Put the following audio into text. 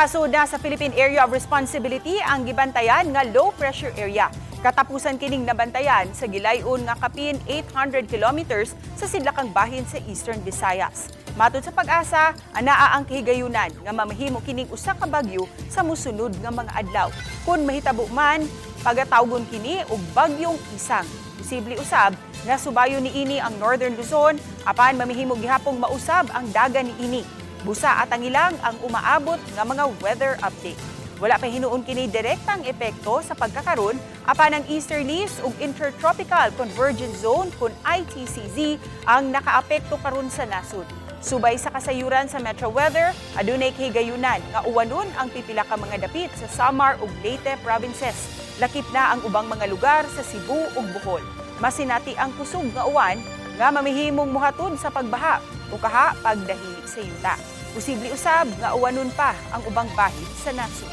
Nakasud na sa Philippine Area of Responsibility ang gibantayan nga low pressure area. Katapusan kining nabantayan sa gilayon nga kapin 800 kilometers sa sidlakang bahin sa Eastern Visayas. Matod sa PAGASA, anaa ang kahigayunan nga mamahimo kining usa ka bagyo sa mosunod nga mga adlaw. Kung mahitabo man, pagatawgon kini og Bagyong Isang. Posible usab nga subayon niini ang Northern Luzon apan mamihimo gihapong mausab ang dagan niini. Busa at ang ilang ang umaabot nga mga weather update. Wala pa hinuon kini direktang epekto sa pagkakaron apan ang easterlies ug Intertropical Convergence Zone kun ITCZ ang nakaapekto karon sa nasod. Subay sa kasayuran sa Metro Weather, adunay kahigayunan nga uwanon ang pipila ka mga dapit sa Samar ug Leyte provinces. Lakip na ang ubang mga lugar sa Cebu ug Bohol. Masinati ang kusog nga uwan nga mamihimong muhatod sa pagbaha o kaha pagdahili sa yuta. Posible usab nga uwanon pa ang ubang bahin sa nasod.